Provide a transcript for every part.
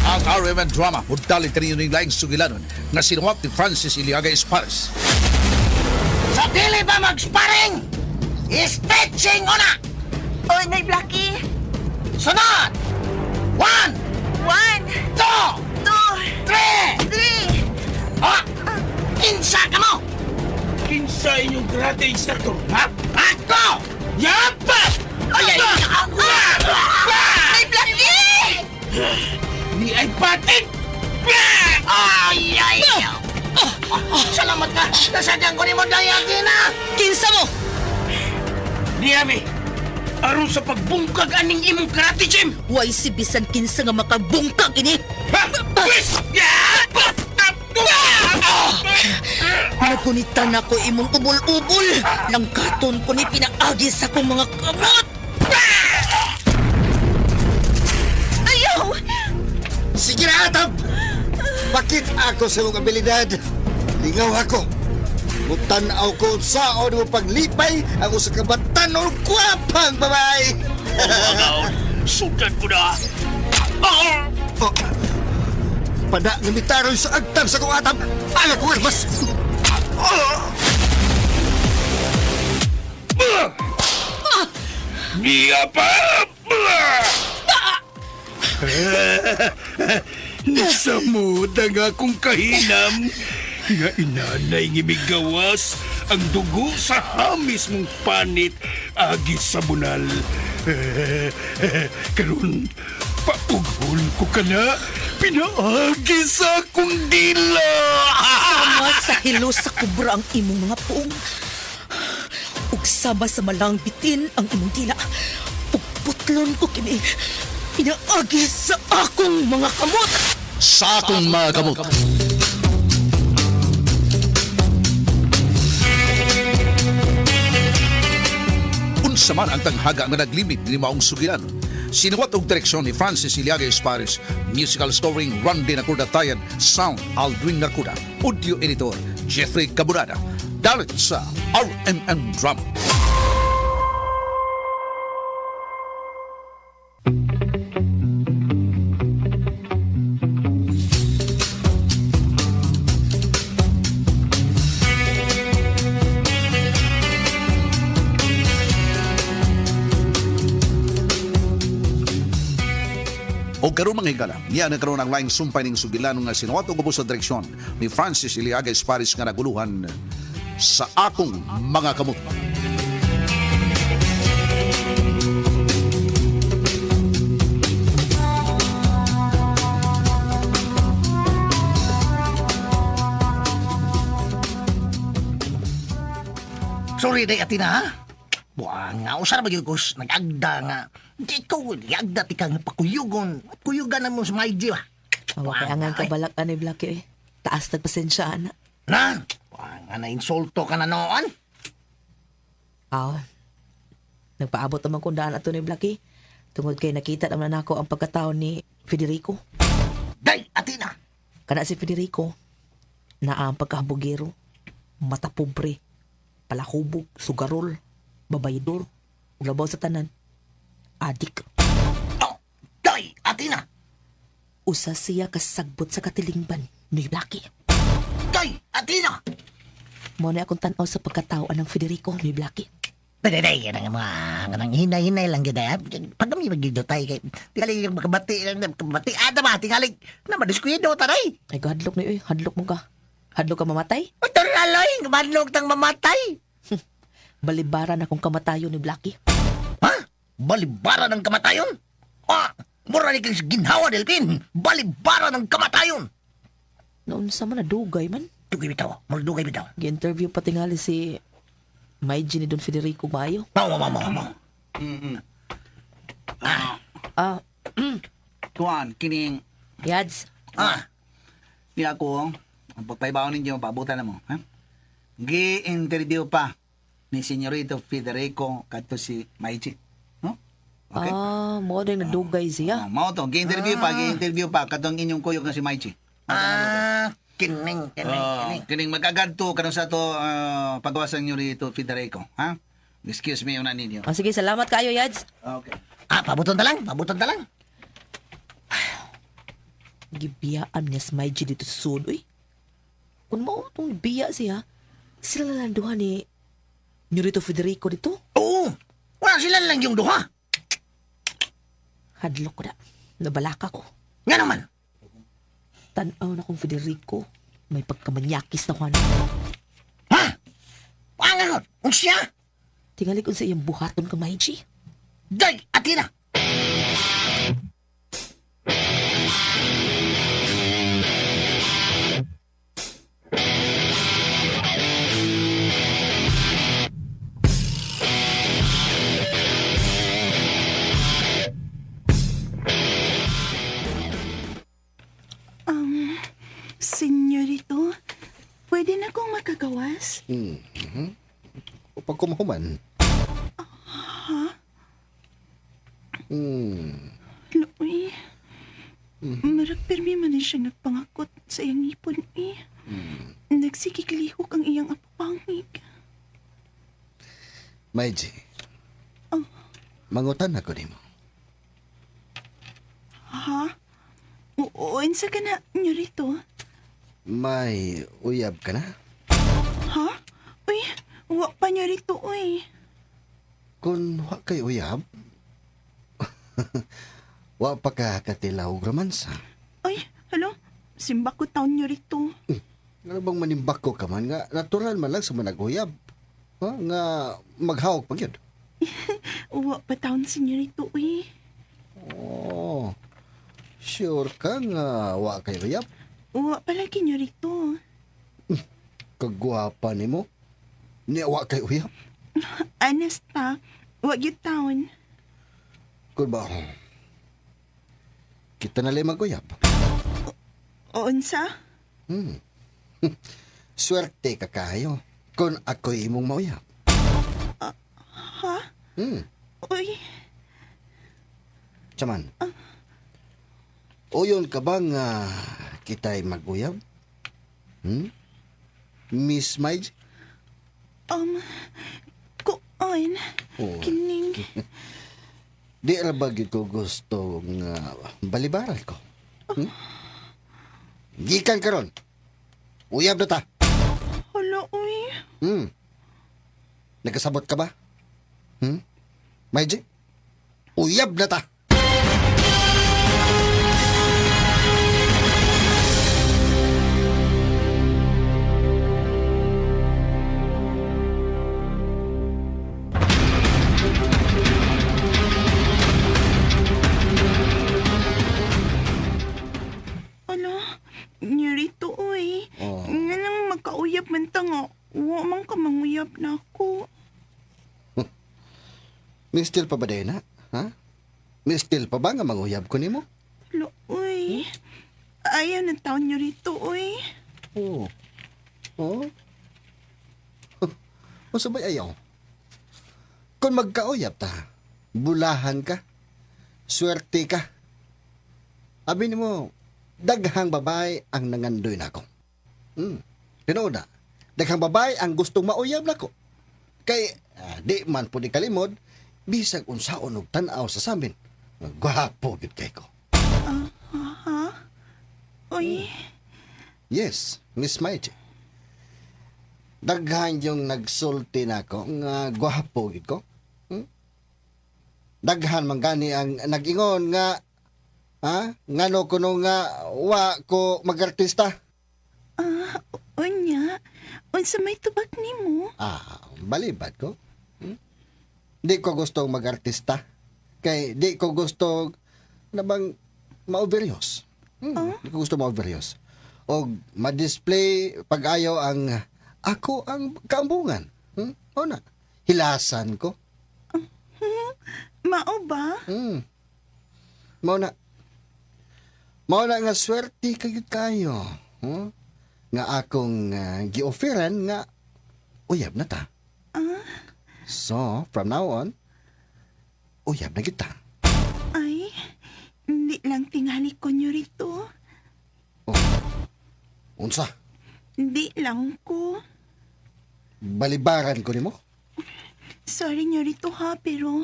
Ang RMN Drama mudalit kaninyo ning laing sugilanon nga sinuwat ni Francis Iliaga Espares. Sa dili ba mag-sparring? Stretching una! Oy, Nay Blackie! Sunod! One, One, two, two, three! three! Ah! Kinsa ka mo? Kinsa inyong karate instructor, ha? Ako! Yapa! Ay, ay, ay! Nay Blackie! Ni ay patit! Ay, ay! Salamat ka! Nasadyan ko ni mo dayagi na! Kinsa mo? Niyami, aron sa pagbungkag aning imong karate gym! Way si bisan kinsa nga makabungkag ini. Ha? Pwes! Yapa! Nagunitan ako imong ubol-ubol. Nangkaton ko ni pinaagi sa akong mga kamot. Ayaw! Sige na, Atab! Bakit ako sa mong abilidad? Lingaw ako. Mutanaw ko saon mo paglipay ang usa ka batanon kwapang babae. Agaw, sudan ko na! Oh, pada nga mitaroy sa agtam sa kong atab. Ang akong armas. Niya pa! Nasamod ang akong kahinam nga inanay ngimigawas ang dugo sa hamis mong panit agi sa bunal. Karon paughol ko ka na pinaagi sa akong dila. Sama sa hilo sa kubra ang imong mga puong. Ug sama sa malang bitin ang imong dila. Ug putlon ko kini pinaagi sa akong mga kamot. Sa akong mga kamot. Unsa man ang tanghaga nga naglimit ni maong sugilan. Sinuwat og direksyon ni Francis Iliaga Espares, musical scoring Randy Nakuda Tayan, sound Aldwin Nakuda, audio editor Jeffrey Caburada. Dalit sa RMN Drama. O karon mga higala, niya na karon ang laing sumpay ning sugilan nga sinuwat og ubos sa direksyon ni Francis Iliaga Espares nga naguluhan sa akong mga kamot. Sorry day atina ha. Buang nga usar ba gyud ko nag-agda nga. Di ko giagda ti kang pakuyugon. Kuyugan na mo sa Maiji ba. Awa kay angan kabalak ani Blackie eh. Taas tagpasensya ana. Na, buang nga na insulto ka na noon. Aw. Nagpaabot naman kong daan ato ni Blackie. Tungod kay nakita naman nako ang pagkatao ni Federico. Day atina. Kana si Federico, naa ang pagkahambugero, mata pobre, palakubog, sugarol, babaydor, ug labaw sa tanan, adik. Oh, day atina. Usa siya kasagbot sa katilingban ni Blackie. Day atina. Mao na akong tan-aw sa pagkatao anang Federico ni Blackie. Day day kanang mga kanang hinay-hinay lang gyud ay. Pag kami magyud tay kay tingali yung makabati makabati ada ba tingali na madiskuido taray. Ay, hadlok ni oy, hadlok mo ka. Hadlok ka mamatay? Turaloy, madlog tang mamatay. Balibaran akong kamatayon ni Blackie. Ha? Balibara ng kamatayon? Ah, mura ni kang ginhawa, Delpin. Balibara ng kamatayon. Noon sa man nadugay man. Dugay bitaw, mura dugay bitaw. Gi-interview pa tingali si Maiji ni Don Federico Mayo. Mao, mao, mao, mao. Ah, Kuan, kining Yads. Ah, ni ako, ang pagpaibaw ninyo, paabutan na mo. Ha? Gi-interview pa ni Senyorito Federico kadto si Maichi. No? Okay? Ah, mo na nadugay siya. Oh, mao to, gi-interview pa, gi-interview pa kadtong inyong kuyog nga si Maichi. ah, kining, kining, Oh, kining. kining magagadto karon sa to pagawasan Senyorito Federico, ha? Excuse me una ninyo. Ah, sige, salamat kayo, Yads. Okay. Ah, pabuton ta lang, pabuton ta lang. Gibiyaan niya si Maiji dito sa sud, uy. Kung mao tong biya siya, sila na lang duha ni Nurito Federico dito. Oo. Wala sila lang yung duha. Hadlok ko na. Nabalaka ko. Nga naman. Tanaw na kong Federico. May pagkamanyakis na ko ano. Ha? Panganod. Unsya? Tingali ko sa iyang buhaton ka, Maiji. Day, Athena. Senyorito, pwede na kong makagawas? O pag kumahuman. Ha? Hmm. Luoy. Marag pirmi man na siya nagpangakot sa iyang ipon eh. Nagsikiklihok ang iyang apapangig. Maiji. Mangutan ako nimo. Ha? Oo, unsa ka na, nyorito? May uyab ka na? Ha? Uy, wa pa nyorito, uy. Kung wa kay uyab, wa pa ka katilaw og romansa. Uy, halo? Simba ko taon nyorito. Nga bang manimbak ko ka man nga natural man lang sa managuyab. Ha? Nga maghawak pa gyud. Wa pa taon, senyorito, uy. Oh. Sure ka nga wa kay uyab? Wa pa lagi nyorito. Kagwapa nimo. Ni wa kay uyab. Honest ta, wa gyud taon. Kun ba kita na lang maguyab. Unsa? Swerte ka kayo kung ako'y imong mauyab. Ha? Hmm. Uy, Chaman. Uyon ka ba nga kita'y mag-uyab? Hmm? Miss Maij? um, kuon, Oo. kining, Di ra ba gyud ko gusto nga balibaran ko? Hmm? Gikan karon. Uyab na ta. hala, uy. Hmm. Nagkasabot ka ba? Hmm? Maiji? Uyab na ta. Ala, nyorito, uy. Oh. Nga nang magkauyab man ta nga, wa man ka manguyab na ako. Mistil pa ba din na? Ha? Mistil pa ba nga manguyab ko nimo? Hala, uy. Ayaw ng taon nyorito, uy. Oo. Oo. O sabay ayaw. Kung magkauyab ta, bulahan ka, swerte ka. Abi nimo, daghang babae ang nangandoy nako. Tinuod na, daghang babae ang gustong mauyab nako. Kay di man po di kalimod, bisag unsaon og tan-aw sa samin. Gwapo gyud kay ko. Ha? Uy, Yes, Miss Maite. Daghan yung nagsulti nako nga gwapo gid ko. Hmm? Daghan man gani ang nag-ingon nga ha ngano kuno nga wa ko magartista. unya, unsa may tubag nimo? Ah, balibad ko. Hmm? Di ko gusto magartista. Kay di ko gusto na bang ma-overios. Di ko gusto ma-overios. O ma-display pag-ayaw ang ako ang kaambungan. Hmm? O na. Hilasan ko. Mao ba? Hmm. Mao na. Mao na nga swerte kayod kayo. Hmm? Nga akong gi-offeran nga uyab na ta. So, from now on, uyab na kita. Ay, hindi lang tingali ko nyorito. Unsa? Hindi lang ko. Balibaran ko nimo? Sorry nyorito ha, pero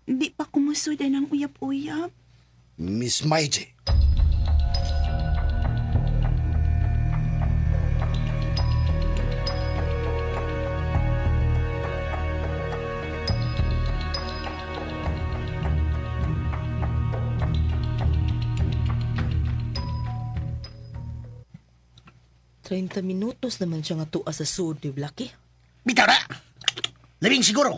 di pa kumusudan ang uyab-uyab. Miss Maiji. 30 minutos naman siya nga tuwa sa sud ni Blackie. Bitaw na. Labing siguro.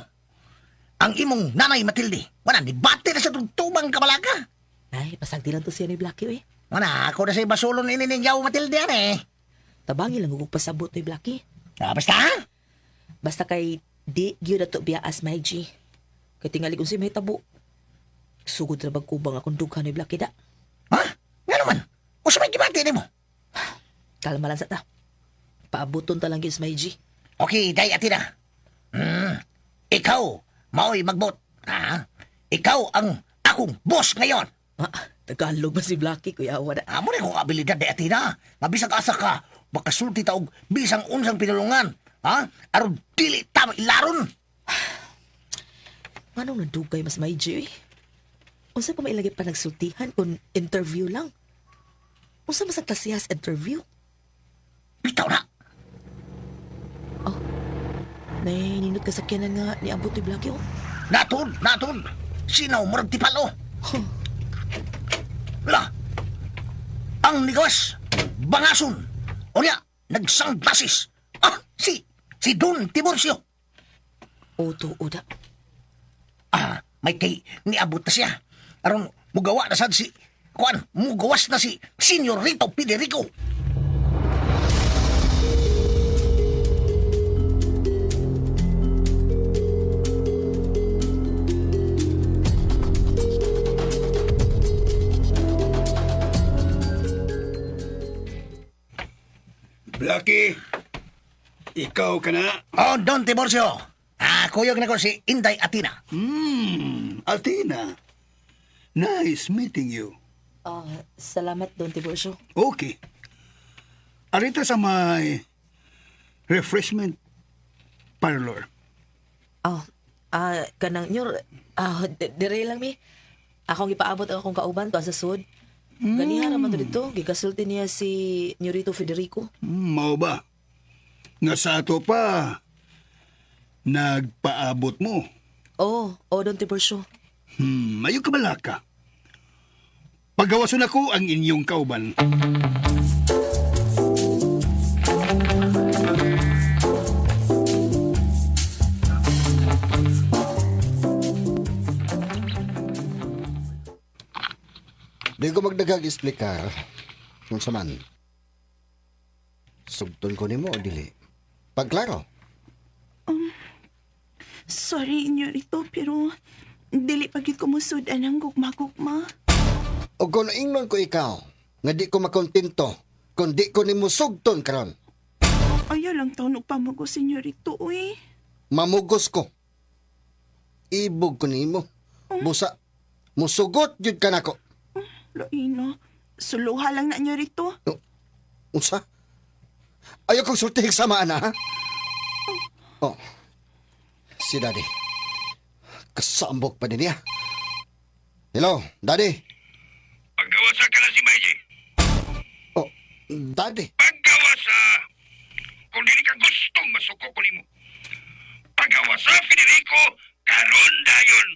Ang imong nanay Matilde. Wala, ni bate na sa tugtubang kabalaka. Ay, pasagdi lang to siya ni Blackie, eh. Wala, ako na sa basulon ini ninyaw Matilde, ano eh. Tabangi lang og pasabot ni Blackie. Ah, basta ha? Basta kay di gyud ato biyaas may G. Kay tingali kung si may tabo. Sugod ra bag kubang akong dughan ni Blackie da. Ha? Nga naman. Usa may gibati nimo. Kalma lang sa ta. Paabuton ta lang gyud sa may G. Okay, day atina. Ikaw, mao'y magbot. Ha? Ikaw ang akong boss ngayon. Ah, Tagalog ba si Blackie kuya wala. Amo na kong abilidad day atina. Nga bisag asa ka, makasulti ta og bisang unsang pinulungan. Ha? Aron dili ta ilaron. Nganong nadugay mas may G eh? Unsa pa mailagay pa nagsultihan kung interview lang? Unsa mas ang klasehas interview? Bitaw na. Nay, ninot ka sakyanan nga niabot ni Blackie oh. Natod, natod. Sinaw murag tipalo. Wala. Ang nigawas, bangason. O niya, nagsanglasis. Ah, si Don Tiburcio. O tuo da. Ah, may kay niabot na siya. Aron mugawa na sad si kuan, mugawas na si Senyorito Federico. Blackie, ikaw ka na. Oh, Don Tiburcio. Ah, kuyog na ko si Inday Atina. Athena. Nice meeting you. Ah, salamat Don Tiburcio. Okay. Arita sa may refreshment parlor. Ah, kanang nyor, dire lang mi. Akong gipaabot ang akong kauban to sa sud. Ganiha ra man to dito, gigasulti niya si Nyorito Federico. Mao ba? Nga sa ato pa, nagpaabot mo. Oh, oh Don Tiburcio. Ayo ka balaka. Pagawason ako ang inyong kauban. Di ko magdagag explicar kung sa man. Sugton ko nimo o dili. Pagklaro. Sorry, Nyorito, pero dili pa gyud ko musud-an ang gugma-gugma. O kung ingnon ko ikaw, nga di ko makontento, kung di ko nimo sugton karon. Ayaw lang taon og pamugos, Senyorito, uy. Mamugos ko. Ibog ko nimo. Busa, musugot jud ka nako. Laino, suluha lang na, Nyorito. Unsa? Ayaw kong sultihig sama, ana, ha? Oh, si Daddy. Kasambok pa din niya. Hello, Daddy. Pagkawasa ka na si Maiji. Oh, Daddy. Pagkawasa! Kung dili ka gustong masuko ko nimo. Pagkawasa, Federico, karon dayon.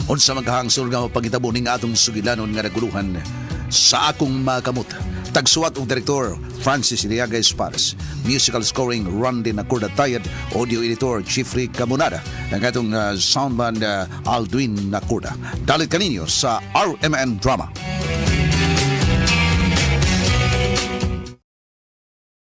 Unsa maghangsol nga pagitabo ning atong sugilanon nga naguluhan sa akong makamot. Tagsuwat og direktor Francis Iliaga Espares. Musical scoring Randy Nacorda Tayad, audio editor Jeffrey Camonada, ang atong soundman Aldwin Nacorda. Dalit kaninyo sa RMN Drama.